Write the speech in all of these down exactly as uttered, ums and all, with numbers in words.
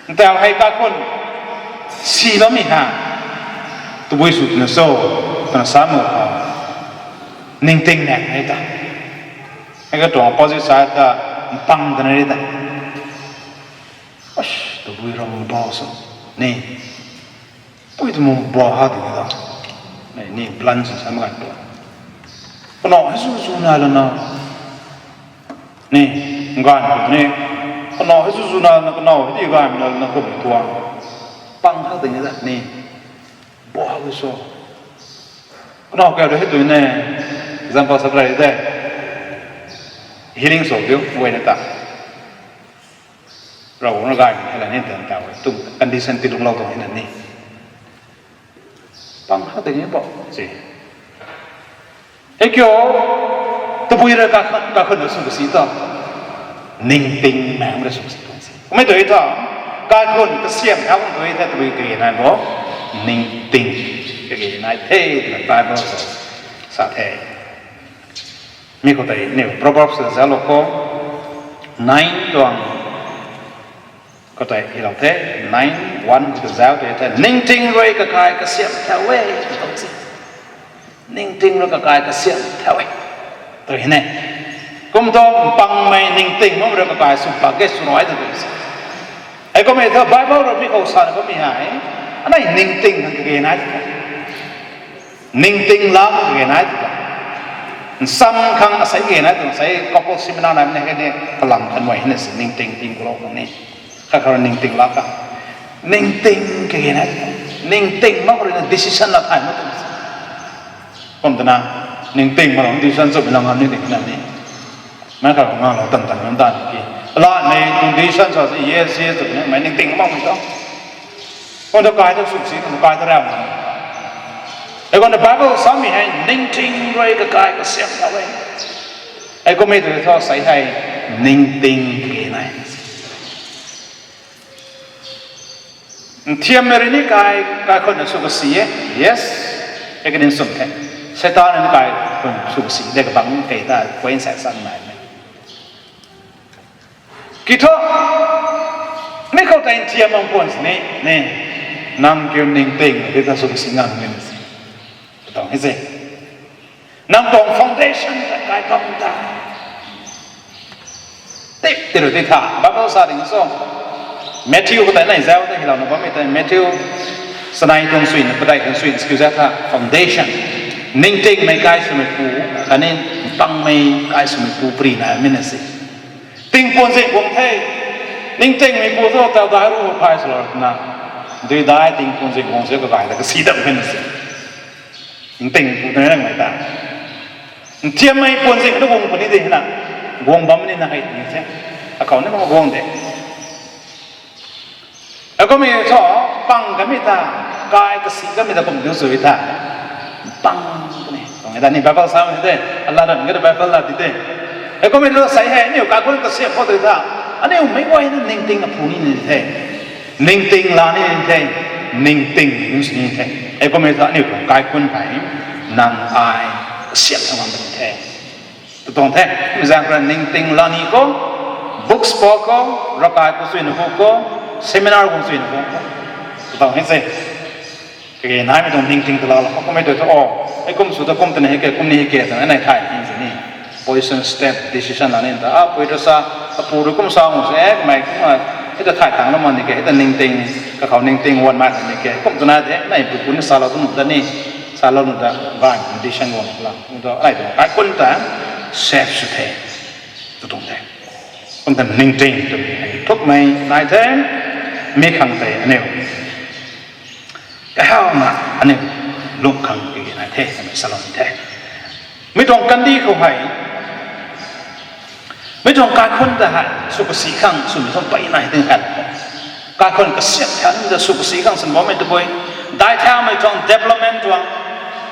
Ntau hei kaikhun si bammei ha. Tabui sw twna cho, twna sa mak khou. Ningting nang e ta. Hei katuang opposite side ta, mpang twna ri ta. Ash, tabui ram bo so. Ni. Pui tu mung bo ha di ta. Ni, ni plan sw sa mak gan bo. Kanow hei zu zu na lana. Ni, ganv khou ni, kanow hei zu zu na, kanow hei di ganv na, na kum tuang. Pang hak ding e ta ni. Bo hak so. Kanow kau rui hei tu ne, example sa rei de. Healing sw diu, guayna ta. Ravguangc rui gay hei la ni tan ta e, tu condition ti lungclou tuang hei na ni. Pang hak ding e bo, si. Hei kiu, tabui rui kaikhun, kaikhun rui sw kasi ta. Ningting nang rui sw kasi tuang si. Kummei tu e ta, kaikhun kasiam thau tu e ta tabui kage nai bo. Ningting kage nai the, twna Bible khou sa the. Mi khou tei aniu Proverbs ta zauclou khou, nine tuang khou tei hylou the, nine one khou ta zauc tei the, ningting rui kakai kasiam thau e, tw si. Ningting rui kakai kasiam thau e, tw hei ne. Kum tu mpangmei ningting makmei rui kakai sw pak ge sw rui tw si. Hei kummei thu Bible rui mi khou sa na bammei hei, anei ningting khang kage nai tw. Ningting lam kage nai tw. Nsam khang asei kage nai tw, sei couple seminar nai ni hei ni kalam khan mei hei na si ningting ting kulou khang ni. Kha kha rui ningting la ka. Ningting kage nai tw. Ningting mak rui na decision la thay mak tw. Kum twna, ningting mak rui decision sw bi lang ngam ni ding na ni. Mei kha nganglou tan tan ngam dan ki. Alat mei tuang decision sa si yes, yes, tw ni, mei ningting mak mei ta. Kum tu kai tu sw si, kum tu kai tu rau na. Hei kum tu Bible samei hei, ningting rui kakai kasiam thau e. Hei kummei tu thu sei hei, ningting kage nai. Nthiammei rui ni kai, kaikhun na sw kasi e. Yes. Hei kanin sw the. Satan ni kaikhun sw kasi de kabang kei ta, point sa sa nai mei. Ki thu, mi khou tei nthiam mang puan sini, ni, nang kiu ningting, di ta sw kasi ngang ni si. Tuang hei se. Nang tuang foundation ta kai bam ta. Tip, tip, tip tha, Bible sa ding so. Matthew khou tei nai zauc tei hylou na bammei tei, Matthew sanei tuang suina, padeih tuang suina, skiu za tha, foundation. Ningtingmei kai swmei pu, khatni mpangmei kai swmei pu pari na mi na si. Tingpuan zing guang the. Ningtingmei pu thu tau dai ru phay swlou na. Dui dai tingpuan zing guang se kagay ta kasi dam hei na si. Ningtingmei pu twna rangmei ta. Nthiammei puan zing tu guang puni di na. Guang bam ni na hei ni se. Akhou ni mak guang de. Hei kummei thu, pang kamei ta, kai kasi kamei ta kum diu sw ta. Pang kamei. Tuang hei ta ni Bible samei de, alat ram ka ta Bible la di de. Hei kummei thu sei hei, aniu kaikhun kasiam khou tu ta. Aniu meic guayna ningting apu ni ni the. Ningting la ni ni the. Ningting ni ni the. Hei kummei thu aniu tuang kaikhun hei, nang ai, kasiam thau bam ni the. Tw tuang the, mi zaeng khou ningting la ni khou, books po khou, ravkai khou suina khou khou, seminar khou suina khou khou. Tw tuang hei se. Kage naimei tuang ningting ta la la khou kummei tu thu o. Hei kum sw ta kum twna hei ke, kum ni hei ke twna nai thay ni si ni. Position, step, decision la ni ta. Apui rui sa, apu rui kum sa mak se, e, kamei kum a, hei ta thay tang la mak ni ke, hei ta ningting, kakhou ningting wan mai ni ke. Kum twna de, nai pu pu ni salou tu nuh ta ni, salou nuh ta, gay decision guang la. Kum tu, ai tu, kaikhun ta, safe sw the. Tw tuang the. Kum ta ningting twmei hei thukmei nai the, mi khang tei aniu. Kahauna aniu lung khang kage nai the, twmei salou ni the. Mi tuang kandih khou hei, mi tuang kaikhun ta hei, sw kasi khang, swmei tuang pey nai ding khat. Kaikhun kasiam thau nimei ta sw kasi khang swn bammei tabui. Dai thaumei tuang development tuang,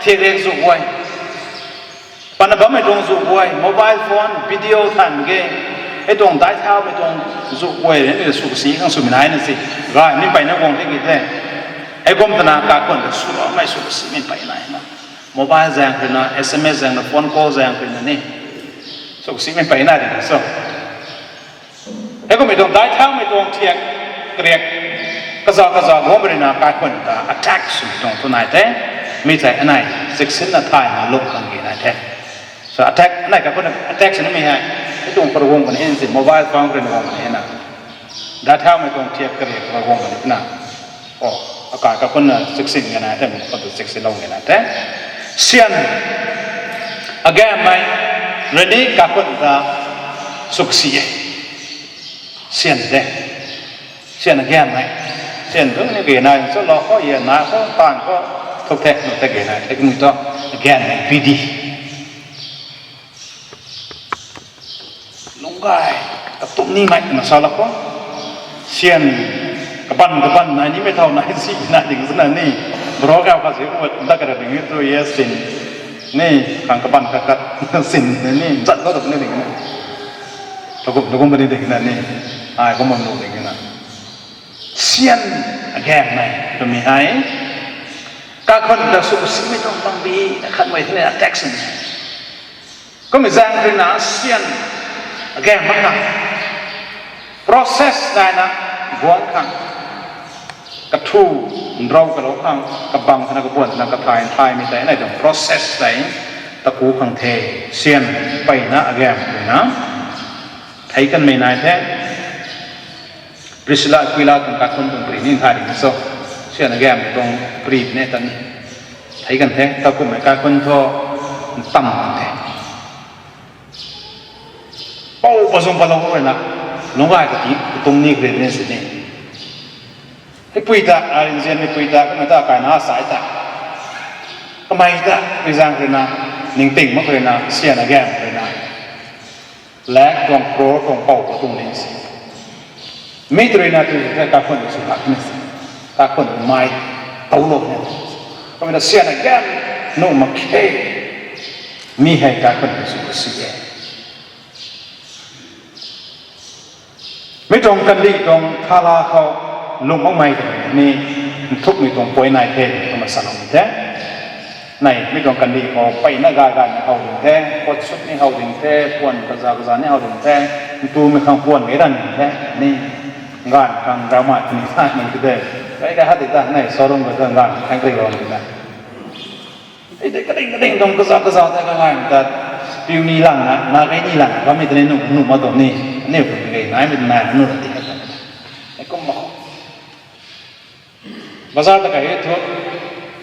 thiak riak zu guay. Pana bammei tuang zu guay, mobile phone, video than ge. Hei tuang dai thaumei tuang zu guay rui ni sw kasi khang swmei nai na si. Gay ni peyna guang the ki the. Hei kum twna kaikhun ta swloumei sw kasimei pey nai na. Mobile zaeng khou na, S M S zaeng na, phone call zaeng khou na ni. Sw kasimei pey nai di na so. Hei kummei tuang dai thaumei tuang thiak, kariak, Kaza kaza guangmei rui na kaikhun ta attack sw tuang tu nai the. Mi tei anei chiksinna thay na lung khang gi nai the. So attack, anei kaikhun attack sw nimei hei, mi tuang khou guang puni e si, mobile phone khou rui na guang puni e na. Dathaumei tuang thiak kariak khou guang puni na. O, akai kaikhun na chiksin ga nai the, mi khou tu chiksinlou ga nai the. Syan agammei rui ni kaikhun ta sukasi e. Syan de. Syan agammei. Syan tu ni ge nai, cho lo khou, ye nai khou, taanv khou, thuk the, nu the ge nai the, mi tu, agammei bidi. Lungc gay, katumh nimei twna sa lak khou. Syan, kaban kaban nai nimei thau nai si nai ding swna ni. Bro kau kha si, u, dat kara ding tu, ye sin. Ni, khang kaban khat khat sin ni, zat khou tu ni ding na. Takum, takum puni ding na ni. Ai, kum bam lu ding na. Syan agammei twmei hei, kaikhun ta suksimei tuang pangbi akhatmei thena attack sw ni. Kummei zaeng rui na syan agammei khang process naina guang khang, kathu, nrau kalou khang, kabang thena kabuan thena kathay nthaymei tei anei tuang process tei taku khang the. Syan mpeyna agammei rui na thei kanmei nai the. Priscilla, Aquila tuang kaikhun tuang pri ni thay ding cho. Syan agammei tuang pri ni tan thei kan the, takumhmei kaikhun thu ntam kan the. Pou pazung palou rui na, lungc gay kati, katumh ni kri ni sini. Heipui ta, arinzianmei pui ta, kamei ta kaina sai ta, kamei ta, rizang rui na, ningting mak rui na, syan agammei rui na, lak tuang, crore tuang, pou pa tuang ni si. Mi tei rui na tu the, kaikhun sw hak ni si. Kaikhun mei toulou ni. Kamei ta syan agammei nuh mak khe. Mi hei kaikhun sw si e. Mi tuang kandih tuang thala khou lungh makmei tei ni nthukmei tuang point nai the, kumna salou ni the. Nai, mi tuang kandih khou mpeyna gay gaymei how ding the, coat suit ni how ding the, puan kaza kaza ni how ding the, ntumei khang puan mei ran ding the, ni ganv khang drama tini thaymei ti de. Kai kai hat di ta, nai showroom khou ta ganv khang kari lou ni na. Ei tei kading kading tuang kaza kaza tei kagaymei ta, piu ni langna, na kei ni langna bammei tei ni nuh, nuh mak tuang ni, aniu khou kei naimei nai, nuh ra di khat ta. Ei kum mak khou. Bazar ta kai thu,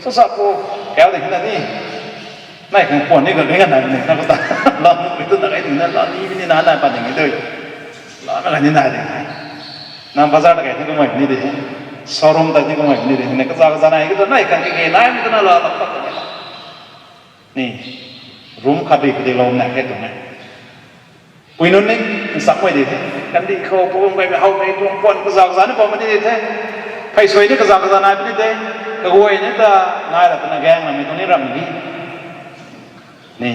sa sa pu, kau ding na ni. Nai khang puan ni ka, kei ka nai ni, na khou ta. Lam ni tu na kei ding na, lam ni ni na, nai pa ding ni tu. Lam na kei ni nai ding. Nang bazar ta kai thu kumhmei ni de. Showroom ta ni kumhmei ni de. Nai kaza kaza nai, kei tu nai khang kei naimei tu na la, la, la, la. Ni, room khat rui padeklou na khe tuang e. Pui nunc ni, nsakmei di the. Kandih khou, pum kaimei howmei tuang puan kaza kaza ni bam ni di the. Pheysuai ni kaza kaza nai puni de. Kaguay ni ta, nai ra twna gaeng ramei tuang ni ram ni. Ni,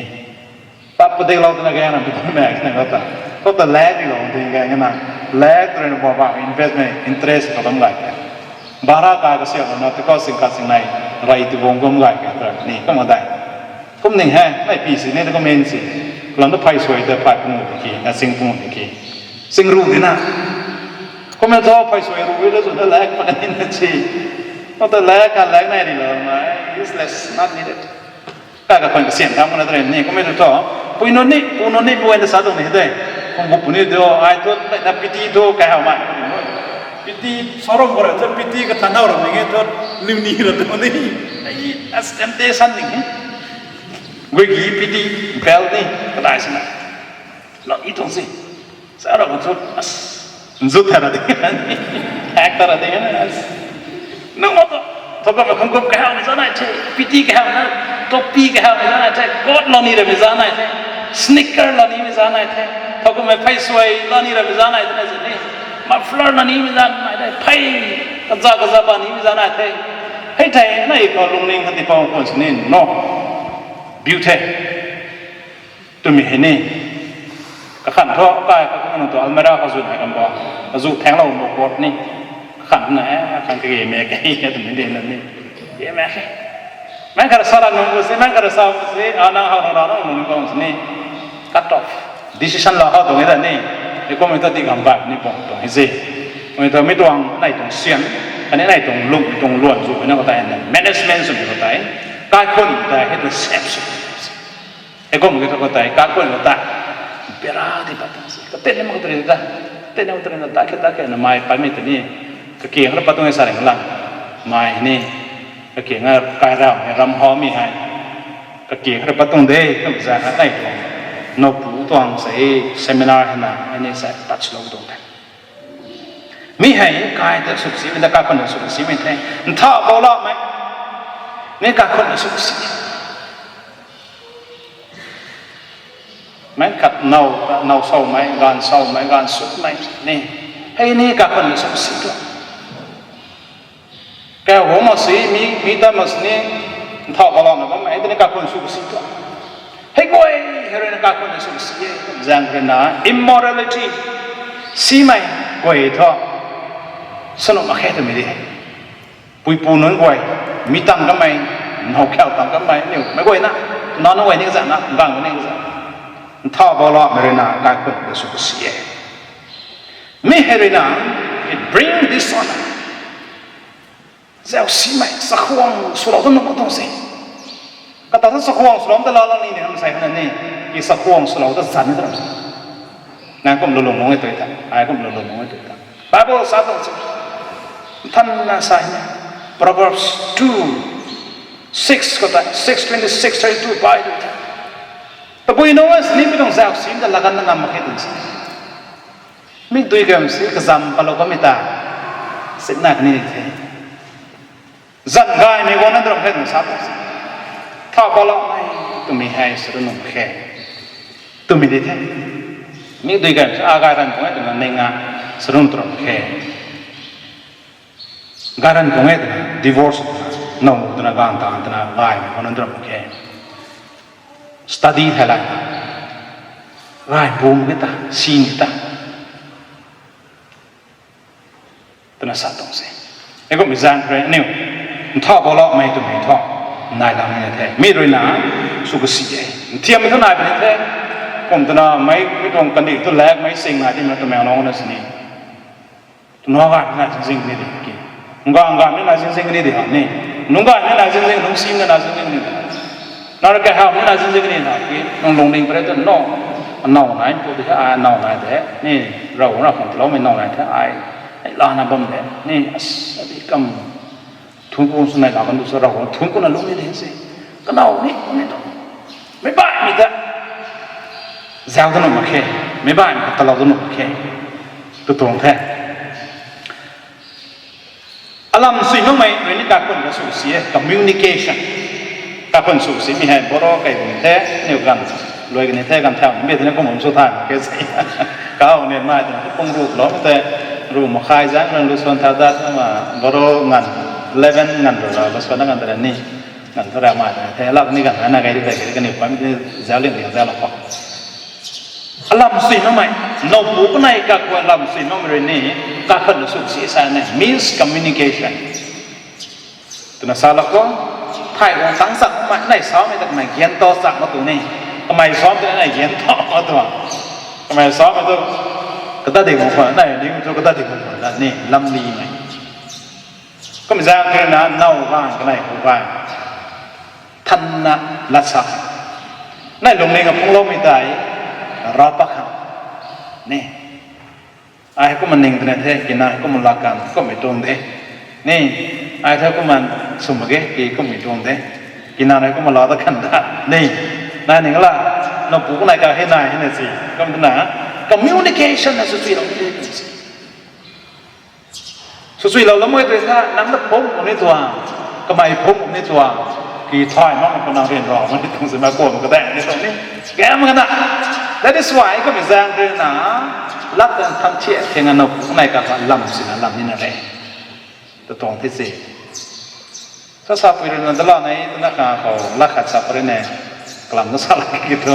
tat padeklou twna gaeng ramei tuang ni mak na ta. Khou ta lak dilou twna gaeng na. Lak twna baba investment interest khou tam gay the. Bara ka kasiamlou na, tikau sing khat sing nai, rey ti guang guam gay ka ta ni, kumna dai. Kum ning he, nai pi si ni, ta kum en si. Kalam ta pheysuai ta phay panguh di ki, na sing panguh di ki. Sing ruh di na. Kum e thu pheysuai ruh e la zuna lak pa ni na si. Khou ta lak ka lak nai ri lou na, useless, not needed. Kai kakhwan kasiam tham kana tei ni, kum e thu thu. Pui nunc ni, pu nunc ni, pu nunc ni sa tuang ni de. Kum gu puni de, ai thu, na piti thu, kai how ma. Piti, showroom khou ra thu, piti kathan how ra ni nge thu, liu ni ra tu ni. Ai, as temptation ni. Gui gi piti, belt ni, kadai sina. Lou ni tuang si. Sa ra khou thu, as, nzut tha ra ding. Hack tha ra ding, as. Nung ma tu, thow kamei khang gup kahawmei zanai the, piti kahawmei, topi kahawmei zanai the, coat lou ni ramei zanai the, sneaker lou nimei zanai the, thow kamei pheysuai lou ni ramei zanai the, na zini. Muffler lou nimei zanai the, phey, kaza kaza ba nimei zanai the. Hei the, na i khou lungning khat ti pau khwan sini, no. Biu the. Twmei hei ni. Kakhan thu, kai, kakhan thu, almirah kazu nai kan bo. Kazu thaenglou mo coat ni. Kakhan na, eh, kakhan kage me ke, twmei di na ni. Ye me ke. Mei khat sa ra nung ko se, mei khat sa ko se, a nang how nang ra nung nung ko se ni. Cut off. Decision lou how tuang e da ni. E kum e ta di gam ba ni pong tuang e se. Kum e ta mi tuang, nai tuang sian. Khatni nai tuang lum tuang luan zu na khou tei na management swmei khou tei, kaikhun tei hei na sep sw. Heikum ki thu khou tei kaikhun khou tei bera di pat tuang si. Katin ni mak tari ta, tin ni mak tari na ta khe ta khe na mei paimei tei ni, kakiang khou pat tuang e sa ring lang. Mei ni, kakiang a kai ram hei ram hawmei hei, kakiang khou pat tuang de kum za kha nai tuang, nowpu tuang sa e, seminar hei na hei ni sa touch lou tuang the. Mi hei kai ta suksimei ta kaikhun ta suksimei the. Ntha bou lamei ni kaikhun ta suksi. Mei khat now, now saumei, ganv saumei, ganv sutmei ni, hei ni kaikhun ta suksi tu. Kau hou mak si, mi, mi ta mak si ni, ntha bou lamei bammei hei tei ni kaikhun suksi tu. Hei guay hei rui na kaikhun ta suksi e, zaeng rui na immorality, simei guay thu, sanu mak khe twmei di. Puipu nunc guay, mi tang kamei, now khau tang kamei, niw mei guay na, na nunc guay ni kazana, gang ni kazana, ntha bou lamei rui na kaikhun ta suksi e. Mi hei rui na, it bring dishonor. Zausimei, chakhwang swlou ta nuh tuang se. Kata ta chakhwang swlou ta lala ni ni hamsei hana ni, i chakhwang swlou ta zan ni ta. Nang kum lulung nunc e tui ta, ai kum lulung nunc e tui ta. Bible sa tuang se. Thanna sa hei ni, Proverbs two, six khou ta, six twenty six thirty two pai tui ta. Tabui nunc e sini pi tuang zausim ta lagan na ngam mak khe tuang se. Mikdui kam si kazam palou kamei ta, sitna kani the. Zan gaymei guang na drum khe twna sa tuang se. Tha bou lamei twmei hei sw nuh khe twmei di the. Mikdui kam si a gay ran kuang e twna ning a sw nuh tuang khe. Gay ran kuang e twna divorce twna, now twna gang ta twna gaymei guang na drum khe. Study thei lana, gay bum ki ta, sin ki ta, twna sa tuang se. Heikum zaeng rui aniu, ntha bou lamei twmei thu, nai lang ni na the. Mi rui na, sw kasi e. Nthiammei thu nai puni the. Kum twna mei, mi tuang kandih thu lak mei sing nai di na twmei along na sini. Twna gay na zingzing ni di ki. Ngang gay ni na zingzing ni di ha ni. Nung gay ni na zingzing, nung sim ni na zingzing ni di. Na rui kaham ni na zingzing ni na ki. Nung lungning pare tu no. Now nai tu di ha, now nai de. Ni, rau na khang tloumei now nai the ai. Ai lana bam de. Ni, as, adi kam. Thun ku sw nai la kan du sa rau, thun ku na lung ni de se. Kanau ni, ni tu. Meic baihmei ta zau ta nuh mak khe. Meic baihmei ta talou ta nuh mak khe. Tu tuang the. Alam sui makmei rui ni kaikhun ta sw si e, communication. Kaikhun sw simei hei boro kai bun the, niw ganv. Luai kani the, ganv thau mi tei ni kum bam sw thay mak khe se. Kau ni mai tei pung ruh lou tei, ruh makhai zaeng rui lusuan thau dat na ma, boro nganv, eleven nganv rui la lusuan na nganv tei ni. Nganv thu ra mai tei the, lak ni ganv na gai di tei kaniw pam tei zau ling ling zau lak khou. Alam sui makmei, nowpu kanei kakhou alam sui makmei rui ni, kaikhun ta sw si sa ni, miscommunication. Twna sa lak khou, thay guang tang chak makmei, nai samei ta kamei gyan ta chak mak tu ni, kamei samei ta nai gyan ta mak tu. Kamei samei tu, kata di guang khwan, nai ni tu kata di guang khwan, ni, lamlimei. Kum zaeng rui na, now ganv kanei khou ganv. Thanna lat sa khang. Nai lungning a phungloumei tei, rap pat khang. Ni. Ai kumna ning twna the, kina kumna lak kan, kummei tuang de. Ni. Ai the kumna sw mak ge, ki kummei tuang de. Kina nai kumna la ta kan da. Ni. Nai ning la, nowpu kanei ka hei nai hei na si. Kum twna, communication na sw si lou de si. Sw chuilou lam e tei sa, nang na phum ni tuang, kamei phum ni tuang, ki thay mak khou nang ryan rau mak ni tuang si ma kuam ka dang ni tuang ni. Kam kana. That is why kamei zaeng rui na, lak tan tham thiak theng a nowpu kanei kakhou lam sina lam ni na re. Ta tuang the si. Sa sapui rui na dala nei twna kha khou lak khat sa pari ne. Kalam na sa lak ki tu.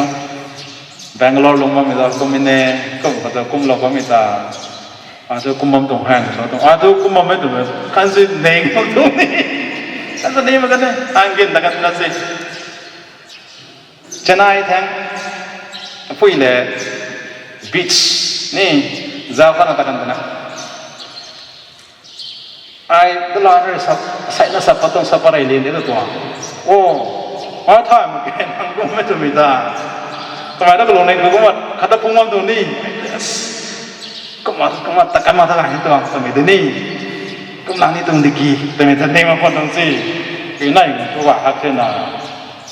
Bangalore lung bammei zau kummei ne, kum khou tu kumlou bammei ta. Atu kum bam tuang hang sa tuang. Atu kum bammei tu kan si neng bam tuang ni. Kan sa ni mak kan ni. Ang gin ta kan na si. Chennai thang. Pui le beach ni zau kan ta kan na. Ai dala rui sap, saina sap pat tuang sap pat rey lian de ta tuang. O, a thay mak ke nang kum mei twmei ta. Twmei ta kalung ning tu kumna khat ta phung bam tuang ni. Kumna, kumna ta kai mak ta kai tuang twmei de ni. Kumna ni tuang diki twmei ta ning mak khwan tuang si. Ki nai tu wa hak the na.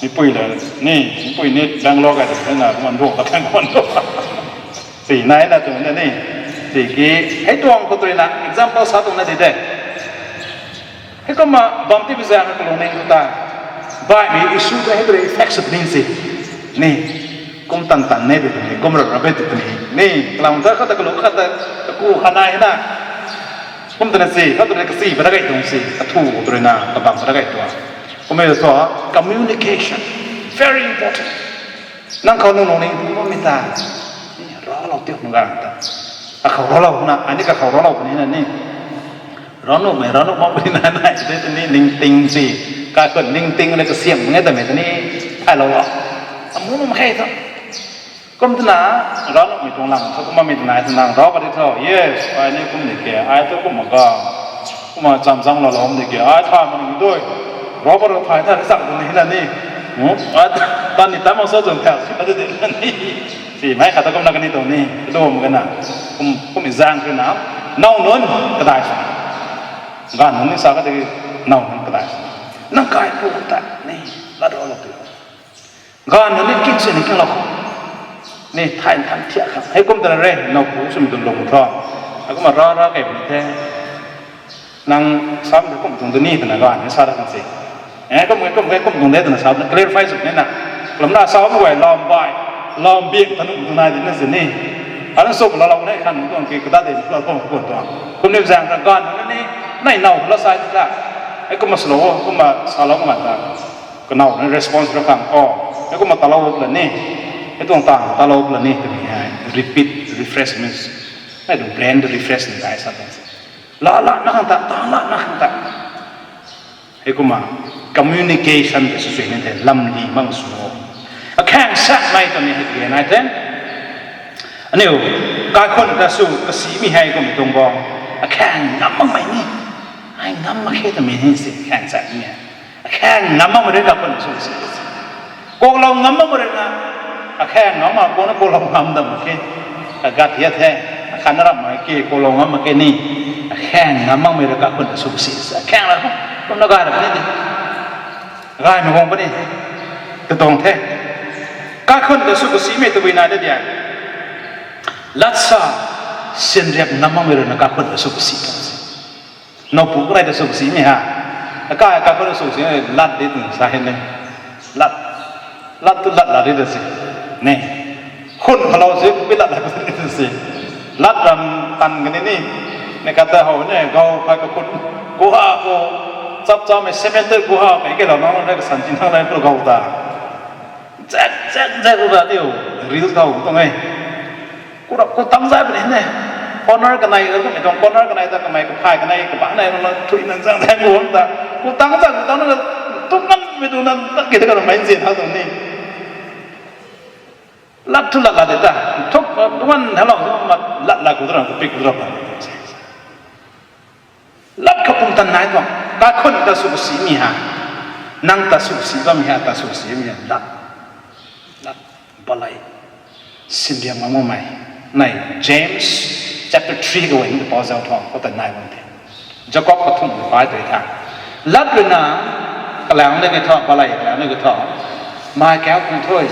Mipui le ni, mipui ni Bangalore kai de na kumna duang ta kai kumna duang. Si nai na tuang na ni. Si ki, hei tuang khou tui na example sa tuang na di de. Hei kumna bam ti bi zaeng na kalung ning tu ta. Baihmei issue ta hei tui effect sw puni si. Ni, kum tan tan ne di tuni, kum rap rap e di tuni. Ni, kalam ta khat ta kalung khat ta, kaku khat nai na. Kum twna si, khat twna kasi pa ta kai tuang si, kathu tui na, kabam pa ta kai tuang. Kummei thu, communication, very important. Nang khou nung nung ning tu bammei ta, ni, raclou ti nung gang ta. Akhou raclou na, ani kakhou raclou puni na ni. Racnuhmei, racnuh mak puni na, nai, de tuni ningting si, kaikhun ningting na kasiam nge twmei tuni, thaylou a. Amu num khe thu. Kum twna, racnuhmei tuang lang, thu kumna mi twna, ai twna, rac pa di thu, yes, ai ni kum di ke, ai thu kumna ga, kumna cham chang lou lou di ke, ai thay mak ni dui, rac pa rui thay thay sak tu ni na ni, ai tan ni tan mak sa zun thay si na di na ni, si mei khat ta kumna kani tuang ni, kadu mak kana, kum, kum zaeng kri na, now nunc kadai sa, ganv nunc ni sa kadi, now nunc kadai sa, nang kaipu ta ni, lat raclou ti. Ganv nunc ni kin si ni kinglou khou ni thay than thiak khang. Hei kum twna re, now pu swmei tuang lung thu. Hei kumna ra ra kei puni the. Nang sam de kum tuang tu ni twna ganv ni sa da khang si. E, kum e, kum e, kum tuang de twna sa na clarify sw ni na. Kalam na sa kum guay lam bai, lam biak ta num tu nai di na si ni. Ana suk lou lou ne khan tuang ki kada de lou lou kum tuang. Kum ni zaeng ta ganv nunc ni, nai now la sa di ta. Hei kumna slow, kumna sa lou kumna ta. Kanow na response ra khang o. Hei kumna talou pla ni. Hei tuang ta talou pla ni twmei hei. Repeat, refresh means. Hei tuang brain tu refresh ni kai sa tuang si. La la na khang ta, ta la na khang ta. Hei kumna communication ta sw sui ni the lam ni mang sw o. Akhang sak nai twmei hei ti nai the. Aniu, kaikhun ta sw kasimei hei kum tuang bo. Akhang ngam makmei ni. Ai ngam mak khe twmei ni si, akhang sak ni. Akhang ngam makmei rui kaikhun ta sw kasi. Kuaklou ngam makmei rui na, akhang ngam mak, kuakna kuaklou ngam dam mak khe. Kagat ya the, akhatna ram mak ke, kuaklou ngam mak ke ni. Akhang ngam makmei rui kaikhun ta sw kasi. Akhang la, kumna gay ra ni di. Gaymei guang puni. Katuang the. Kaikhun ta sw kasimei tabui nai de dia. Lat sa, sinriap ngam makmei rui na kaikhun ta sw kasi tuang si. Nowpu kanei ta sw kasimei ha. Akai kaikhun ta sw kasi, lat di twna sa hei ne. Lat. Lat tu lat la di ta si. Ne. Khun khalou si, pi lat la di ta si. Lat ram tan kani ni. Ne kata how ne, gau kai kakhun. Kuha ko. Chap chapmei cement kuha kai ke lou na, ne kasan tin thang lai tu gau ta. Zak, zak, zak, zak, tiu. Ril thau tuang e. Ku rap, ku tang zai puni ne. Corner kanei, kumei tuang corner kanei ta kamei, kaphay kanei, kaba nei, na thui nan zang zai ku ta. Ku tang zai, ku tang na, tu nganmei tu nan, ta ki ta ka mei nzian thau tuang ni. Lat thu lat la de ta. Thuk, tuan hello, lat la ku tu ram, ku pik ku tu ram. Lat khou pumtan nai tuang, kaikhun ta sw kasimei ha. Nang ta sw kasi bammei ha, ta sw kasimei ha, lat. Lat, balei. Sinriam ngam makmei. Nei, James chapter three khou ni ta pau zau tuang, khou ta nai bam the. Jakob kathumh pai tei tha. Lat rui na, kalang de ki thu, balei kalang de ki thu. Mai kau kung thui,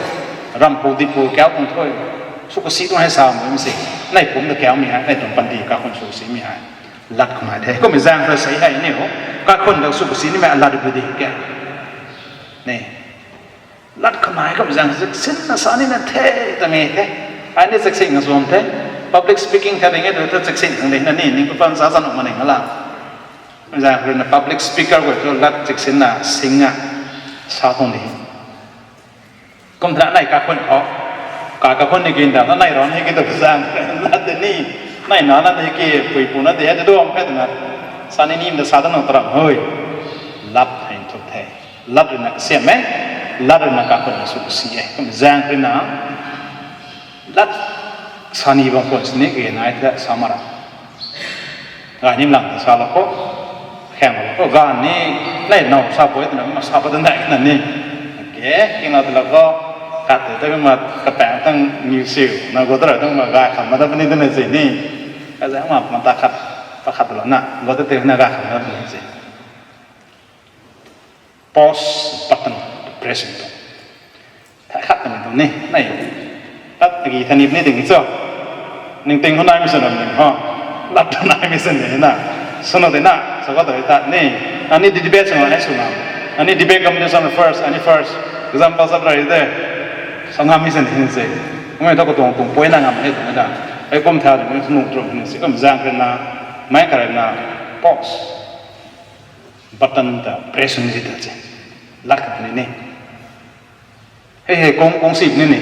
rampu dipu kau kung thui. Sw kasi tuang hei sa bam si. Nei pum ta kaumei hei, nei tuang panty kaikhun sw kasimei hei. Lat khou nai the. Kummei zaeng ta sei hei ni ho. Kaikhun ta sw kasi nimei alat ri di ke. Ni. Lat khou nai kummei zaeng chaksinna sa nina the, twmei the. Ai ni chaksin na suam the. Public speaking the ring e tu ta chaksin khang de na ni, ning khou pan sa sa nuh ma ning la. Zaeng rui na public speaker khou tu lat chaksinna sing a sa tuang di. Kum tha nai kaikhun khou. Ka kaikhun ni kin ta, nai ron ni ki tu zaeng lat de ni. Nai na na ni ki pui pu na de, de duam khat na. Sa ni nim da sa da nang taram hui. Lat hei thu the. Lat rui na kasiam e. Lat rui na kaikhun na sw kasi e. Kum zaeng rui na. Lat sa ni bam khwan sini ke nai ta sa mara. Gay nim lang ta sa lou khou. Khang khou ganv ni, nei now sa pui twna ma sa pat na na ni. Okay, king la tu la khou, kat te ta ma kapaeng tang niw siu na go ta ra tang ma gay kham ma ta puni twna si ni. Kaza ma ma ta khat, ta khat la na go ta te na gay kham na puni si. Pause button press tuang. Thay khat twmei tuang ni, nei. Tat agi thani ni ding cho. Ning ting ho nai mi swn ram ning ho. Lat ta nai mi swn ni na. Swna de na, sa ka ta ta ni. Ani debate swna ai swna. Ani debate competition first, ani first. Example sa rai de. Sa ngam mi swn ni se. Kumei ta ko tuang tuang point na ngam ni tuang da. Ai kum tha de ni sunu trum ni se kum zang kena. Mai kha na. Pause button ta press ni ta che. Lat ka ni ni. Hei hei kung kung sip ni ni.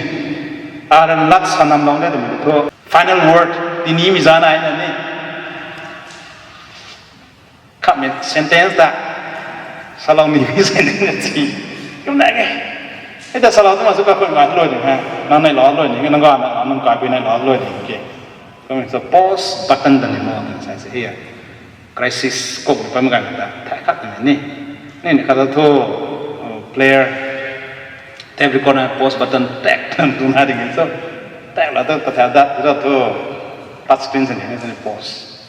Aran lat sanam long de tu thu. Final word tini mi zana ai na ni. Khat mi sentence ta. Salou ni mi sentence si. Kum na ke. Hei ta salou tu ma su ka khun ma loi ni ha. Nang nei lou loi ni, nang ga na nang kai pui nei lou loi ni ke. Kum so pause button ta ni mo ni sa se hei. Crisis kung pam gan ta thay khat ni ni. Ni ni khat thu player tape recorder pause button tak tan tu na ding so tak la ta ta da ta thu touch screen se ni ni pause.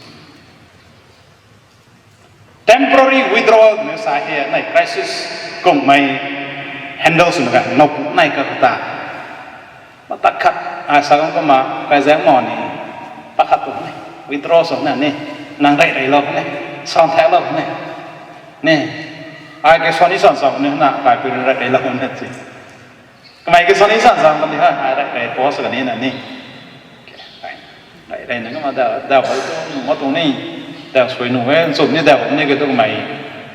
Temporary withdrawal ni sa he nai crisis kung mai handle sw na ka nau pu nai ka ta. Ma tak khat, ai sa kang kumna, kai zaeng mo ni, tak khat tu ni, withdraw sw na ni, nang rey rey lou ni, san thak lou ni, ni, ai ke swan ni swan swan ni na, kai pui rey rey lou ni ti. Kamei ke swan ni swan swan kan ni ha, ai rey rey pause kan ni na ni. Rey rey na kumna da, da hou tu, ma tu ni, da sui nu e, nchum ni da hou ni ke tu kamei,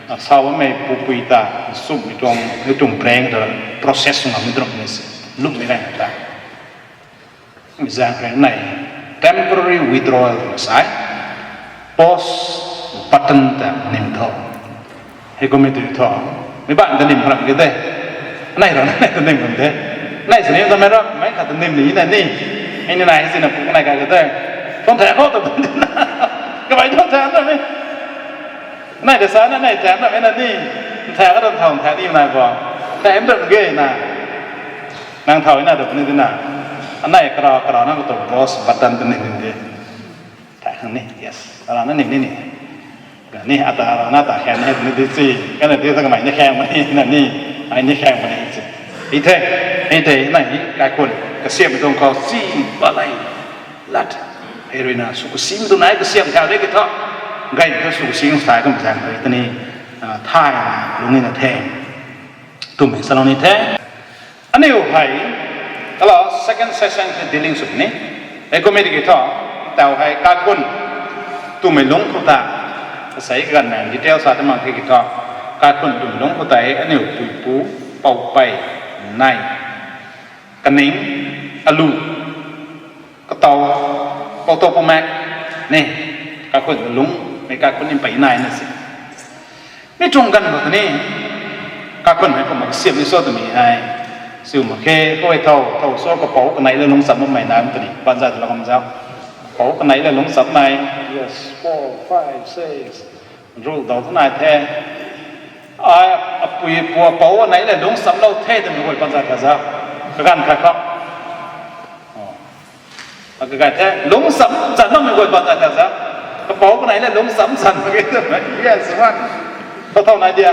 a, sa bammei pupui ta, nchum ni tuang, ni tuang brain ta, process sw ngam ni drop ni si, lum ni rey na ta. Example nei, temporary withdrawal tw sa e, pause button ta nim tho. Hei kum e tu tho. Mi ban ta nim ram ke de. Nei ram nei ta nim ram de. Nei sini ta mei ram, mei khat ta nim ni na ni. Hei ni nai sini pu nai ka ke de. Tuang thak khou ta bun na. Kamei tuang thak na ni. Nei ta sa na, nei thak na mei na ni. Thak ka tuang thak ni nai bo. Thak em ta ge na. Nang thau na tu ni na. Anei kara kara na ko tu pause button ta nim de. Thak khang ni, yes. Ara na nim ni ni. Ni ata ara na ta khan ni ni di si. Kana di ta kamei ni khan ma ni na ni. Ai ni khan ma ni si. Ei the, ei the na ni kaikhun kasiam tuang khou si balai lat. Hei rui na sw kasim tu nai kasiam thau de ki tho. Gay tu sw kasim sai kum zang ta ni. Thay na lung ni na the. Tumei salou ni the. Aniu hei, kala second session hei dealing sw ni. Hei kum e ki tho, tau hei kaikhun twmei lungc khou ta. Asei ganv na detail sa ta mak the ki tho. Kaikhun twmei lungc khou ta hei aniu puipu, poupei, nai, kaning, alu, katow, poutou poumaek, ni, kaikhun lungc, mei kaikhun ni pei nai na si. Mi tuang ganv khou ta ni, kaikhun hei kumna kasiam ni so twmei hei. Siu mak khe, khou hei thau, thau so kapou kanei le lungc cham bammei nai twni, banza ta la kum zau. Pou kanei le lungc chammei, yes, four, five, six, rule dau tu nai the. Ai, apui pua pou anei le lungc chamlou the twmei guay banza ta zau. Kaganv khat khou. Kakai the, lungc cham chan bammei guay banza ta zau. Kapou kanei le lungc cham chan mak ge twmei, yes, man. Thau thau nai dia.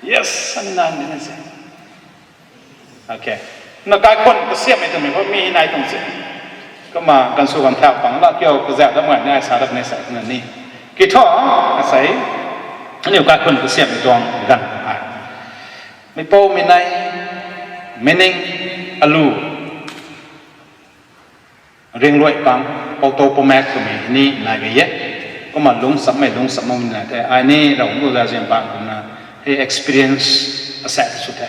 Yes, ani nai ni na se. Okay. Na kaikhun kasiammei twmei khou mi nai tuang se. Kumna ganv sw ganv thau pang la kiu kazauh dam ngai ni ai sa rak ni sa na ni. Ki tho, asei, aniu kaikhun kasiammei tuang ganv khou hei. Meipou mei nei, meaning, alu, ringruai pang, poutou poumaek twmei ni nai ge e. Kumna lungc chammei, lungc cham makmei nai the. Ai ni Ravguangc tu zazian pang kumna, hei experience asaek sw the.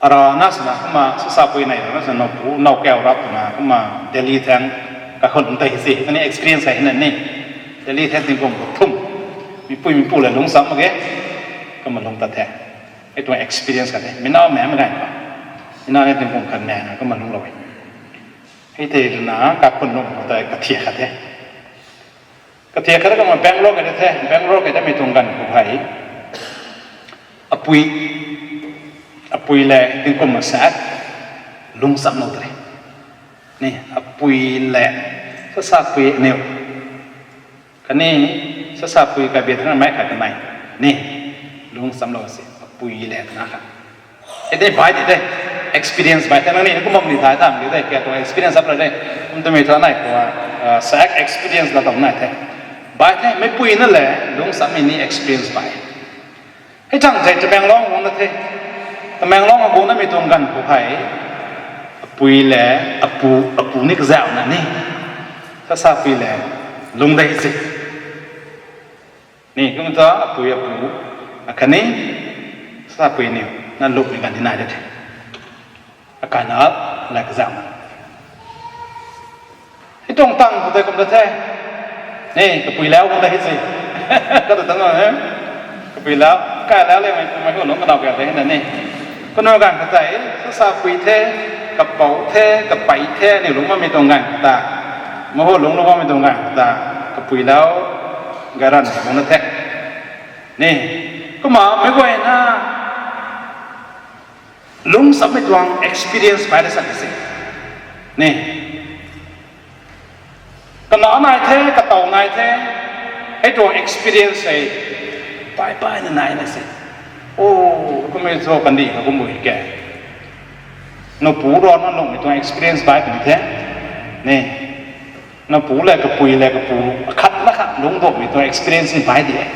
Ara na sana kumna, sasapui nei rana sana, nau pu, nau kau rap twna, kumna Delhi thang, kaikhun tei si, ani experience hei na ni. Delhi thang tingkum khou thum. Mipui mipu le lungc cham mak ge, kumna lungc tat the. Hei tuang experience khat the. Mi nau mei mei ganv khou. Mi nau ni tingkum khat mei na kumna lungc lou e. Hei tei rui na kaikhun lungc khou tei kathiak khat the. Kathiak khat kumna Bangalore kei the, Bangalore kei damei tuang ganv khou hei, apui, apui le tingkum masak, lungc chamlou tei. Ni, apui le, sasapui aniu. Khatni, sasapui kabi thangc mei khat kanei. Ni, lungc chamlou se, apui le twna kha. Hei tei bai di de, experience bai the nangniw ni kum bam ni thay tham di de, katuang experience ap ra de. Kum twmei thu nai khou, sa experience la tuang nai the. Bai the, meicpui na le, lungc chammei ni experience bai. Hei chang thei Tamenglong guang na the. Tamenglong guang namei tuang ganv khou hei, apui le, apu, apu ni kazauhna ni, sasapui le, lungc dei se. Ni, kum thu apui apu, akhatni, sasapui niw, na lupmei ganv ni nai de the. Akai na, la kazauhna. Hei tuang tang khou tei kum ta the. Ni, kapui lau kum ta hei se. Kata tang e. Kapui lau, kai lau le mei, mei hu lungc kadaw kau tei na ni. Kumna ganv khou tei, sasapui the, kapou the, kapei the, aniu lungc bammei tuang ganv khou ta. Mei hu lungc lungc bammei tuang ganv khou ta. Kapui lau, gay ranv lungc na the. Ni, kumna meic guayna, lungc chammei tuang experience bai da sa se. Ni, kana nai the, katow nai the, hei tuang experience hei, pai pai na nai na se. O, kummei thu kandih kha kumbui ke. Napu rana lungcmei tuang experience bai puni the. Ni, napu le kapui le kapu, akhat na khat lungc duakmei tuang experience ni bai di e.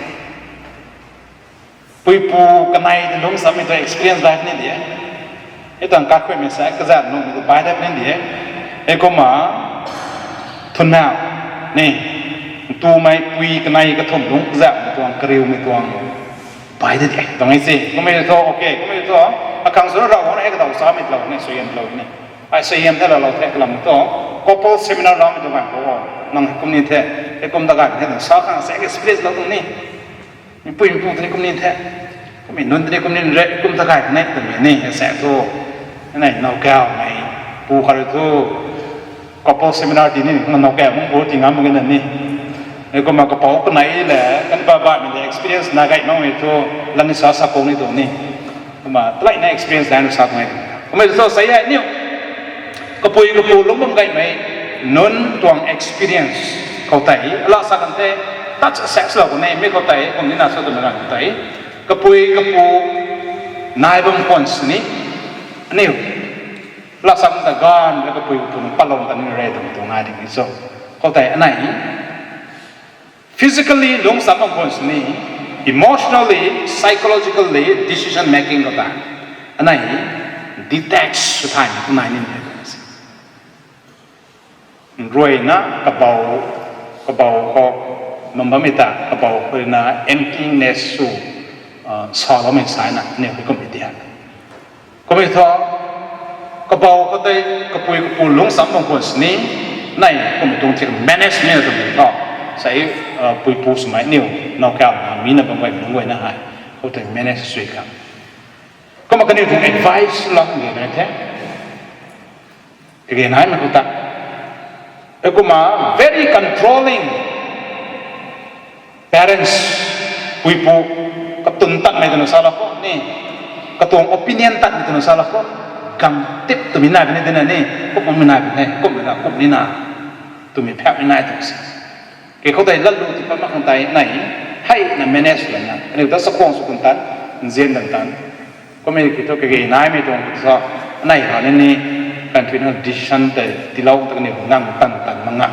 Puipu kanei ta lungc chammei tuang experience bai puni di e. Hei tuang kakhuimei sa kazauh lungcmei tu bai da puni di e. Hei kumna, thunau, ni, ntumei pui kanei kathumh lungc kazauhmei tuang kariumei tuang bai da di e. Tuang e se, kummei thu, okay, kummei thu, akhang swna Ravguangc na hei kadaw chamei lou ni, suaihiam lou ni. Ai suaihiam the lou lou the kalam thu, couple seminar rammei tuang ganv khou, nang hei kum ni the, hei kum ta gay the, nang sa khang sa experience lou tuang ni. Mipui mipu tini kum ni the. Kummei nunc tini kum ni re, kum ta gay the twmei ni, sa thu. Nei, nowkawmei, pu khat rui thu, couple seminar ti ni, kumna nowkaw mung pu ti ngam mak ge na ni. Hei kumna kapou kanei le, kan ba baihmei le experience na gay makmei thu, lam ni sa sa kou ni tuang ni. Kumna, talai na experience dai nu sa tuang e. Kummei thu sa e aniu. Kapui kapu lungc bam gaymei, nunc tuang experience khou tei, ala sa kan the, tat sa lou kan e, mi khou tei, kum ni na sa twmei ganv khou tei. Kapui kapu nai bam khwan sini, aniu. Ala sa kan ta ganv, kapui kapu nunc patlou ta ni re tuang tuang nai ding ni so. Khou tei, anei, physically lungc cham bam khwan sini, emotionally, psychologically, decision making khou ta. Anei, detach sw thaymei khou nai ni ni tuang se. Ruina kabau, kabau khou, mam bammei ta, kabau khou ruina emptiness sw, saloumei sa na, aniu hei kummei ti ha. Kummei thu, kabau khou tei, kapui kapu lungc cham bam khwan sini, nei, kummei tuang thik manage ni na twmei thu. Sa, puipu swmei aniu, nowkawna, mi na bam gay, lungc guayna hei, khou tei manage sw khang. Kumna kaniw tuang advice lam ge na the. Kage naimei khou ta. Hei kumna very controlling parents, puipu, katun tatmei twna sa lou khou ni, katuang opinion tatmei twna sa lou khou, gang tip twmei nai puni dina ni, kum makmei nai puni, kum makna kum ni na, twmei phakmei nai tuang se. Kei khou tei latlu ti pat mak khang tei nei, hei na manage lana, aniu ta chakhwang sw kan tan, nzian tan tan. Kummei ki thu kage naimei tuang khou sa, anei khou ni ni, kan thui na decision tei, tilou ta kaniw ngang tan tan mak nga.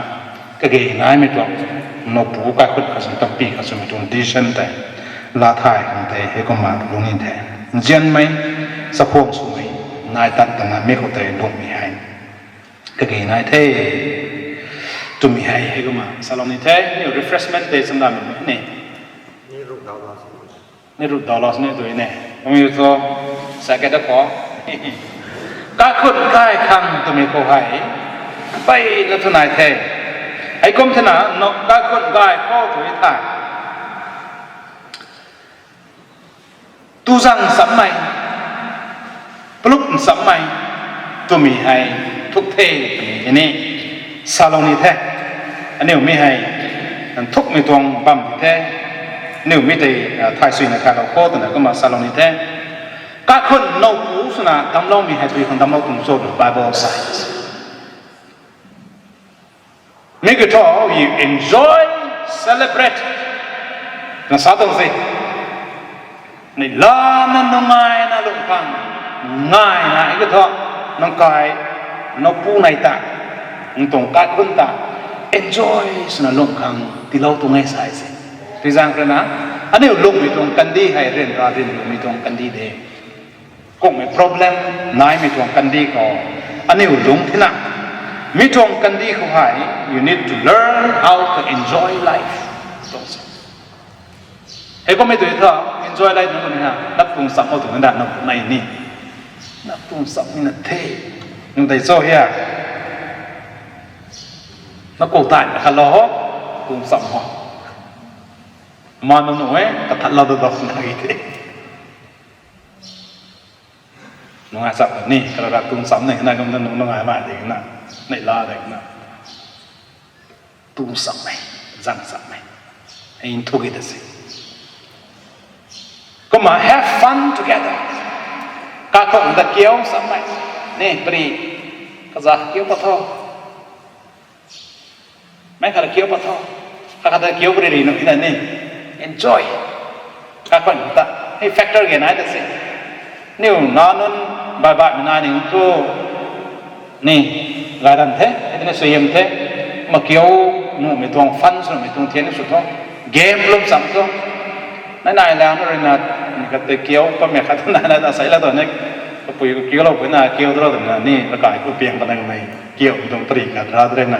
Kage naimei tuang, napu kaikhun kha sw, tampi kha swmei tuang decision tei, laa thay khang tei, hei kumna lung ni the. Nzianmei, chakhwang swmei, nai tan tan na mi khou tei lungmei hei. Kage nai the. Twmei hei, hei kumna salou ni the, aniu refreshment tei chamdamei ni. Ni ruh dawlou sini tw ni. Kummei thu, sa ke da khou. Kaikhun kai khang twmei khou hei, mpeyna thu nai the. Hei kum thena, kaikhun kai khou tw thei. Tuzang nchammei, palup nchammei, twmei hei, thuk the twmei ni, salou ni the. Aniu mi hei, nthukmei tuang bam di the. Aniu mi tei, ah, thay suina khatlou khou twna kumna salou ni the. Kaikhun nowpu swna damcloumei hei tui khang damclou tuang cho twna Bible sa. Mi kiu thu, you enjoy, celebrate. Na sa tuang se. Neihla na nungaina lung khang, ngaina i ka thu, nang kai, nowpu nai ta, nang tuang kaikhun ta, enjoy swna lung khang tiilou tuang e sa se. Tui zaeng rui na, aniu lungmei tuang kandih hei ryanra ryanramei tuang kandih de. Kummei problem naimei tuang kandih khou, aniu lung thina, mi tuang kandih khou hei, you need to learn how to enjoy life. Tuang se. Hei kummei tui thu, enjoy life nunc ni ha, nap tuang cham o tuang da, nap nai ni. Nap tuang cham ni na the. Nung tei cho hia. Na kou tai na khat lou ho, tuang cham ho. Ma nung nung e, kathatlou da dok na i the. Nungai cham ni, kara ra tuang cham ni, na kum na nung nungai ma de na, neihla de na. Tuang chammei, zang chammei. Ei nthu ki ta se. Kumna have fun together. Kakhou ta kiu chammei. Ni, pari, kaza kiu pa tho. Mei khat kiu pa tho. Kakhat ta kiu pari ri nu ina ni. Enjoy. Kakhou ta. Hei factor ge nai ta se. Niu na nunc bai bai mei na ning thu. Ni, gay ran the, hei tini suaihiam the, ma kiu, nuhmei tuang fun swmei tuang thian sw thu, game lum cham thu, nai nai la nu rui na, ni khat tei kiu, pammei khat nai nai ta sei la tu ni, kapui kiu lou pui na, kiu tu lou tu na, ni, rakai ku piang pa nang mei, kiu tuang pari khat ra tu rui na,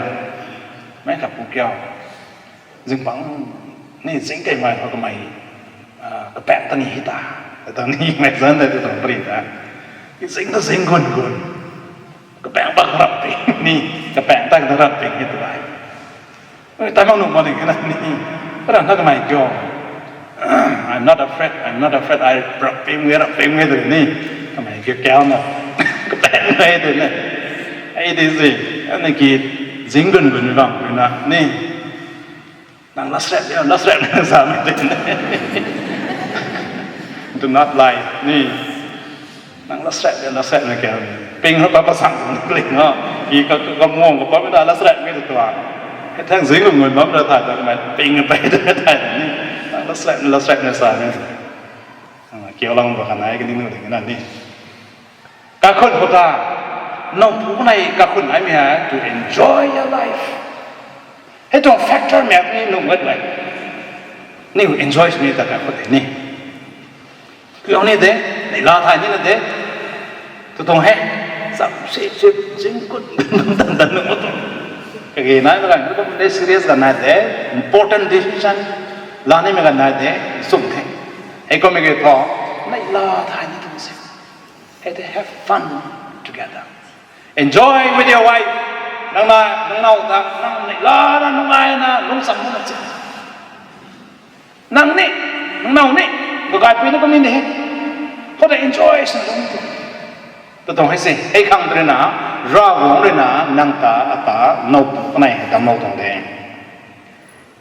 mei khat pu kiu. Zingbangc ni zing keymei khou kamei, ah, kapaeng ta ni hei ta, ta ni mei zanc tei tu tuang pari ta. Zing ta zing gun gun. Kapaeng bak rap ping ni, kapaeng ta na rap ping hei tu ai. Oi, tai mak nuh mak ding na ni. Para na kamei kiu. I'm not afraid, I'm not afraid, I rap ping e, rap ping e tu ni. Kamei kiu kiu na. Kapaeng mei tu na. Ei di si. Ani ki zing gun gun bam na ni. Nang lasrap liu, lasrap liu samei tei. Do not lie, ni. Nang lasrap liu, lasrap liu kha. Ping ho pa pasang ling ho. Ki ka, ka, kamuang ka pa mei ta lasrap mei tu tua. Hei thang zing ngun bam ra thay ta mei ping pa ta thay ni. Nang lasrap liu, lasrap liu samei. Kiu lang ba kha nai kani nu ding na ni. Kakhun khou ta, nowpu nai kakhun naimei hei, to enjoy your life. Hei tuang factor mei ni lung gat mei. Niu enjoy sw ni ta kakhun tei ni. Kiu ni de, neihla thay ni na de. Tu tuang hei, cham si si, zing kut, tan tan nung tu. Kage nai mei ganv, serious ganv nai de, important decision, la nimei ganv nai de, sum the. Hei kummei ki thu, neihla thay ni tuang se. Hei tei have fun together. Enjoy with your wife. Nang na, nang now ta, nang neihla na, nungaina, lungcham na se. Nang ni, nang now ni, kagaipui na kum ni de. Khou ta enjoy sw na lung tu. Tu tuang hei se, hei khang tu rui na, Ravguangc rui na, nang ta, ata, nowpu kanei hei damclou tuang de.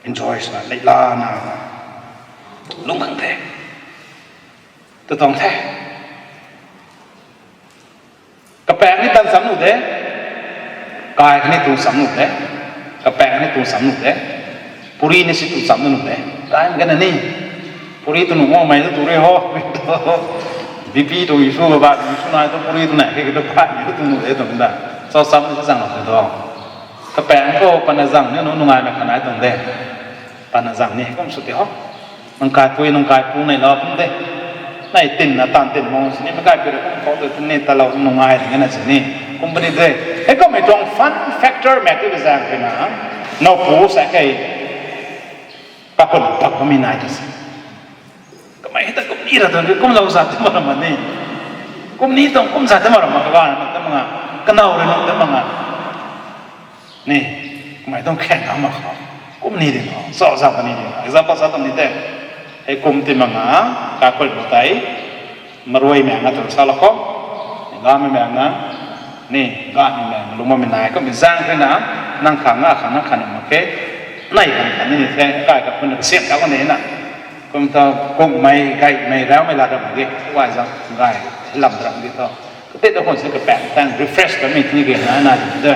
Enjoy sw na, neihla na, lung khang the. Tu tuang the. Kapaeng ni tan cham nu de. Kai kani tu cham nu de. Kapaeng kani tu cham nu de. Puri ni si tu cham nu de. Kai kani ni. Puri tu nu mo mei tu tu rui ho. B P tu issue ba, issue nai tu puri tu nai, hei tu kai ni tu nu de tu da. Cham ni si zang tu. Kapaeng khou pana zang ni nu nungaimei kha nai tuang de. Pana zang ni kum sw ti ho. Nang kaipui, nang kaipu neihla kum de. Nai tin na tan tin mo sini mei kaipui rui kum khou tu ni talou nungai ding na sini. Kum puni de. Hei kummei tuang fun factor mei tu zaeng rui na. Nowpu sa kei. Kakhun pak bammei nai tu se. Kamei hei ta kum ni ra tuang kumlou za tu ma ra ma ni. Kum ni tuang kum za tu ma ra ma kaga na ta ma nga. Kanow rui nung ta ma nga. Ni, kamei tuang khaeng na mak khou. Kum ni ding khou. Sa za kani ding khou. Example sa tuang ni te. Hei kum ti ma nga, kakhun khou tei. Maruai mei nga tu sa lou khou. Gamei mei nga. Ni, gamei mei nga. Lungmamei nai. Kummei zaeng rui na, nang khang nga, khang na khang na mak khe. Nei kan kan ni the, kai ka pun ka siam ta kan ni na. Kum ta kungmei, gaymei, raumei la ram di, wai zang gay, lam ram di tho. Kati ta khun si ka pen tang refresh ka mi ni ke na na di de.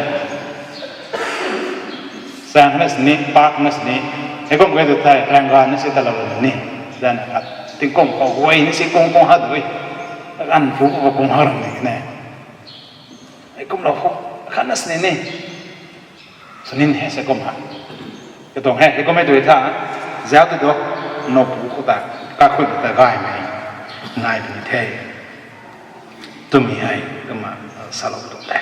Sang na sini, park na sini, he kum ke tu thai, rang ga na si ta la ni. Dan khat, ting kung ko wai ni si kung kung ha dui. An fu ko kung ha ram ni ne. He kum lo kho, khat na sini ni. Sunin he se kum ha. Katuang he, he kum he tu tha, zau tu do, no pu ko ta, ka khui ko ta gaymei, ngai pu ni the. Tumi hei, kumna, salou tu te.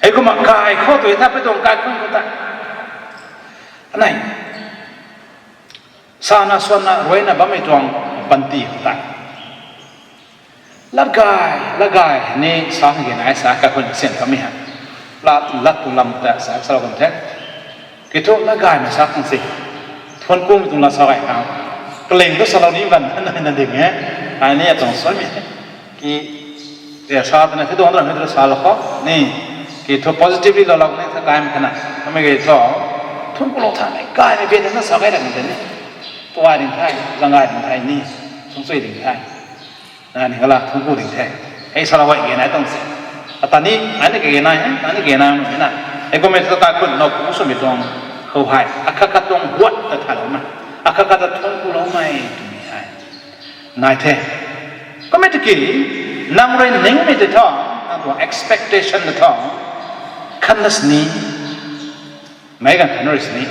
Hei kumna kai khou tu tha, pe tuang kai khou tu ta. Anei. Sana suanna ruina bammei tuang panty khou ta. Lat gay, lat gay, ni sa hang gena sa ka khun sian kamei ha. Lat, lat tuang lam ta sa, salou kan the. Kiu thu lat gaymei sa khang si. Thuan kum tuang la sa gay khang. Kaling tu salou ni ban na na ding e. Ai ni atuang suan mi. Ki, ya sa ta na thi tuang ram mi tu sa lo kho. Ni, kiu thu positively lo lo ni tha kai mi khana. Kamei kiu thu, thuan kum lo tha ni, gaymei ben na sa gay ram de ni. Tuai ding thai, zang gay ding thai ni, sung sui ding thai. Na ni kala thuan kum ding the. Hei salou gay gena tuang si. Ata ni, ai ni gena, ai ni gena, na. Hei kum e tu kai khun no pu sw mi tuang khou hei. Akhat khat tuang huat ta tha lou na. Akhat khat ta thuan kum lou mei tu mi hei. Nai the. Kum e tu ki, nang rui ning mi te tho, nang tuang expectation te tho, khan na sini, meic ganv khan na rui sini,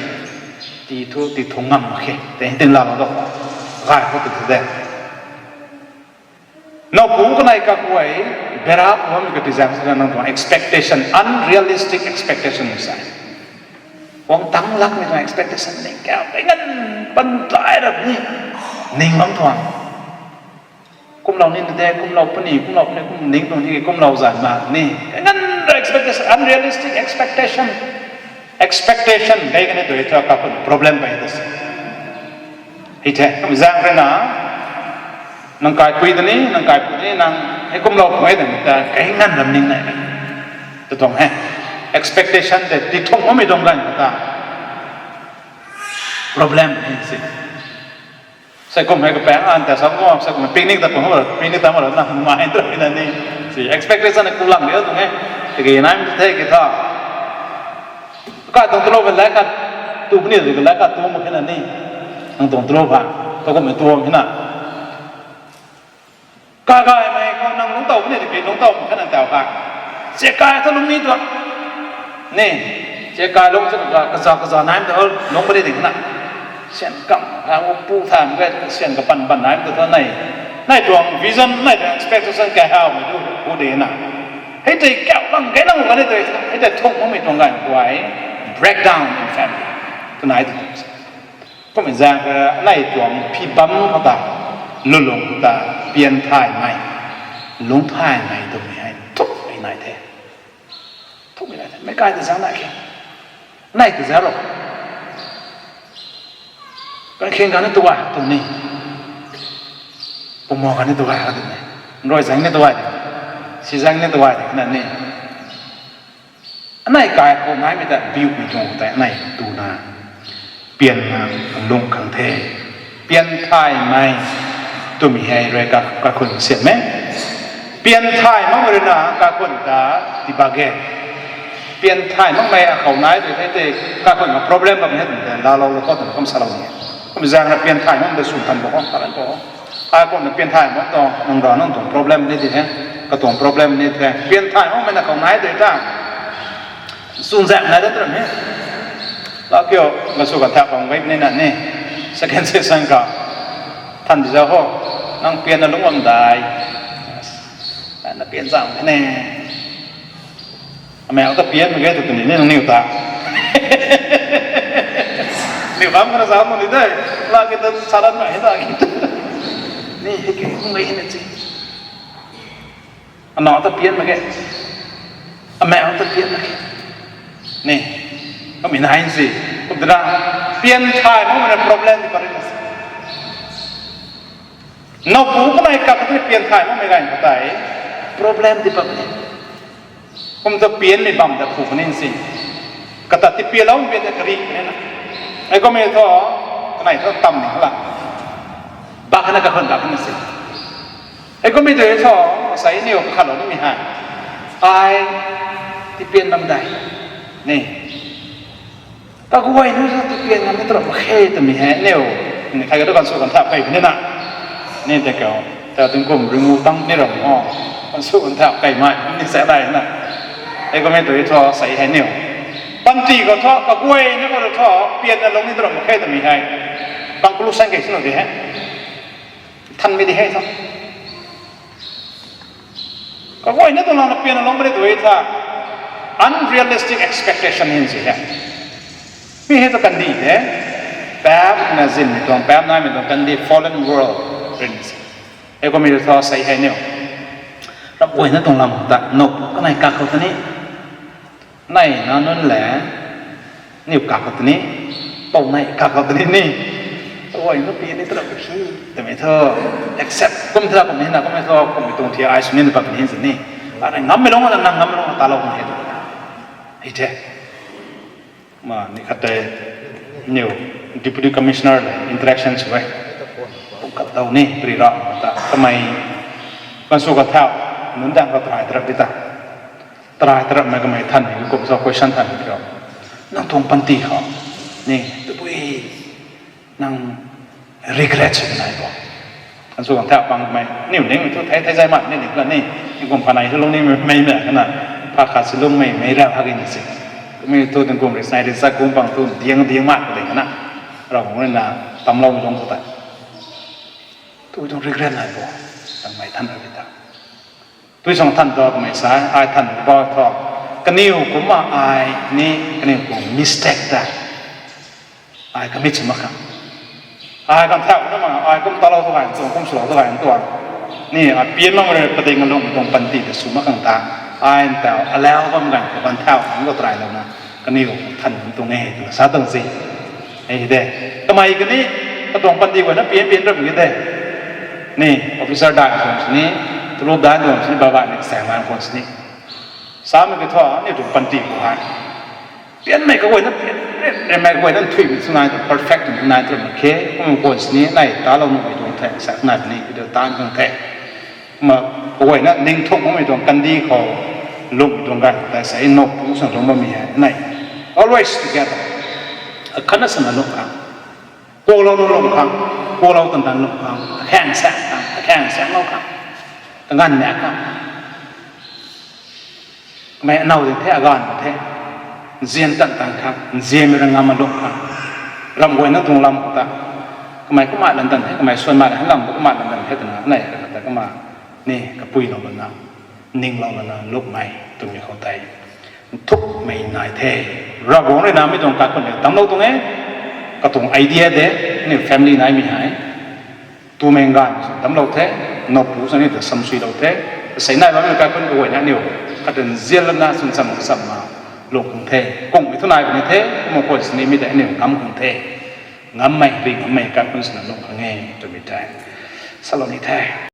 ti thu, ti thu ngam mak khe, te hin tin la lo do, gay khou tu thu de. Now pu kanei kaguay, bera pu bammei ka ti zang sina nang tuang expectation, unrealistic expectation sa. Guang tang lakmei tuang expectation ning kau, kai ngan pan tai rap ni, ning bam tuang. Kumlou ni de, kumlou puni, kumlou puni, kum ning tuang ni, kumlou zan ma ni. Kai ngan expectation, unrealistic expectation. Expectation, kai kani tu thu kakhun problem bai das. Hei the, kum zang rui na, nang kaipui ta ni, nang kaipu ta ni, nang hei kumlou pui ta ni, ta kai ngan ram ning nai. Tu tuang he. Expectation te, ti thung mami tuang ganv ta. Problem ni si. Sei kum hei kapang an ta sa kum, sei kum picnic ta pung ho, picnic ta ma lo na, mai ta na ni. Si expectation ku lang de tuang he. Tiki nai mi the ki tha. Kai tuang tlou ka lai kat, tu puni ka lai kat tu mo khe na ni. Nang tuang tlou pha, tu kum tu mo khe na. Kagaymei khou nang lungc tow puni tiki lungc tow mo khe nang taw kha. Che kai thu lungc ni tuang. Ni, che kai lungc chu ka, kaza kaza nai mi tu lungc puni ding na. Sian kam, ha, pu tham ke, sian kapan pan nai mi tu thu nei. Nei tuang vision, nei tuang expectation kahaumei tu, pu de na. Hei tei kau lang, kai lang kani tei, hei tei thung makmei tuang ganv guay, breakdown in family. Kanai tu. Kummei zaeng kha, anei tuang phi bam khou ta, lulung khou ta, pian thaymei, lungc thaymei twmei hei, thukmei nai the. Thukmei nai the, meic kai ta zaeng nai khe. Anei ta zaeng ro. Kan kheng kani tu gay tuang ni. Pumua kani tu gay tuang ni. Nrui zaeng ni tu gay. Si zaeng ni tu gay na ni. Anei kai khou naimei ta biumei tuang tei anei tuna, pianna lung khang the. Pian thaymei twmei hei rui ka, kakhun siamh e. Pian thay makmei rui na kakhun ta tibak e. Pian thay makmei akhou nai rui the tei kakhun a problem bam he twmei ta laalou lou khou twna kum salou ni. Kum zaeng na pian thay makmei ta sw tan bo khou, talan bo khou. Ai kumna pian thay mak tuang, nang ra nang tuang problem ni di the, katuang problem ni the. Pian thay makmei na khou nai de ta. Sung zak nai de tram he. Lakiu, gasu kathak bam gay ni na ni. Second session ka. Than di za ho. Nang pian na lungc bam dai. Na pian zam the ne. Amei ta pian mak ge tu tuni ni nang niw ta. Niw bam kana zam ni de. Lakiu ta saran na he ta ki. Ni hei ke hung gay na chi. Ana ta pian mak ge. Amei ta pian mak ge. Ni. Kum in hain si. Kum dina. Pian thay makmei na problem di pa ri na si. Nowpu kanei kak kani pian thay makmei ganv khou tei. Problem di pa ri. Kum ta pianmei bam ta phu puni si. Kata ti pianlou pian ta kari puni na. Hei kummei thu, kanei thu tam ni la. Bak khana kakhun bak khana si. Hei kummei tu thu, sai niw kakhat lou nimei hei. Ai, tipian lam dai. Ni. Kaguay nu sa tipian lam ni tarap mak khe twmei hei niw. Ni khai ka tu kan su kan thap kai ni na. Ni te kau. Ta tingkum ringu tang ni ram ho. Kan su kan thap kai mai. Ni sa dai na. Hei kummei tu thu, sai hei niw. Panty khou thu, kaguay na khou thu, pian na lung ni tarap mak khe twmei hei. Conclusion kei sinu di hei. Thanmei di hei thu. Kaguay na tuang lam na pian na lung puni tu tha. Unrealistic expectation hin si hei. Mi hei thu kandih de. Paap na zinmei tuang, paap naimei tuang kandih fallen world rin si. Hei kummei thu sai hei niw. Ravguay na tuang lam ta, no, kanei kak khou ta ni. Nei na nunc le, niw kak khou ta ni, pou nei kak khou ta ni ni. Kaguay nu pi ni tarap khi, twmei thu, accept, kum thra kum ni na, kummei thu, kummei tuang thi ai sw ni na pat ni si ni. Anei ngammei lung na, nang ngammei lung ta lou ni tu. Hei the. Ma, ni khat tei, niw, Deputy Commissioner le interaction sw e. Kum khat dau ni, pri ra, ta, kamei, kan su kan thau, nunc dang khou try tarap di ta. Try tarapmei kamei than ni, kum sa question than ni ro. Nang tuang panty khou, ni, tabui, nang regret sw nai bo. Kan su kan thau pangmei, niw ning thu thei thei zay mat ni ning la ni, ni kum phanei thu lung ni mei mei kana, pha khat si lung mei mei rau ha gei ni si. Mi thu tingkum ri sai ri sa kum pang thu diang diang mat ko ding kana. Ravguangc na, tamlou mi lung thu ta. Tu tuang regret nai bo. Tangmei than ra di ta. Tui suang than tu kamei sa, ai than bo thu. Kaniw kumna ai ni, kaniw kum mistake ta. Ai commit sw mak khang. Ai kan thau na ma, ai kum talou tu gay tuang, kum swlou tu gay tuang. Ni, ai pian mak rui pating alung tuang panty ta sw mak khang ta. Ai tau, alau bam gan, kan thau, kan ko try lou na. Kaniw than tuang e, tu sa tuang si. Hei de. Kamei kani, katuang panty guay na pian pian rap ki de. Ni, officer dai tuang sini, tulup dai tuang sini, baba ni sang lan tuang sini. Samei ki thu, ni tuang panty khou hei. Pianmei kaguay na pian, pianmei kaguay na nthuimei sw nai tu, perfect sw nai tu mak khe, kum khwan sini, nai talou nuhmei tuang the, sak nai ni, video tan khang the. Ma, kaguay na ningthuk makmei tuang kandih khou, lungmei tuang ganv, tei sa, nokpu sang lung bammei hei, nai. Always together. Akhatna sana lung khang. Kuaklou lung lung khang, kuaklou tan tan lung khang, akhaeng saeng khang, akhaeng saenglou khang. Kaganv mak khang. Kamei anow ding the, aganv the. Nzian tan tan khang, nzianmei rui ngam lung khang. Ravguay na tuang lam khou ta. Kamei kumna lan tan the, kamei suan mak lan lam kumna lan tan the twna, nai kata kumna. Ni, kapuilou lana, ninglou lana, lukmei, twmei khou tei. Nthukmei nai the. Ravguangc rui namei tuang kaikhunc ni damclou tuang e. Katuang idea de, ni family naimei hei. Tumei ganv damclou the, nokpu sini ta samsuilou the. Sei nai bammei kaikhunc kaguayna aniu. Kata nzian lana, swn cham kasam na, lung khang the. Kungmei thu nai puni the, kumna khwan sini mi tei aniu ngam khang the. Ngammei, ri ngammei kaikhunc swna lung khang e, twmei tei. Salou ni the.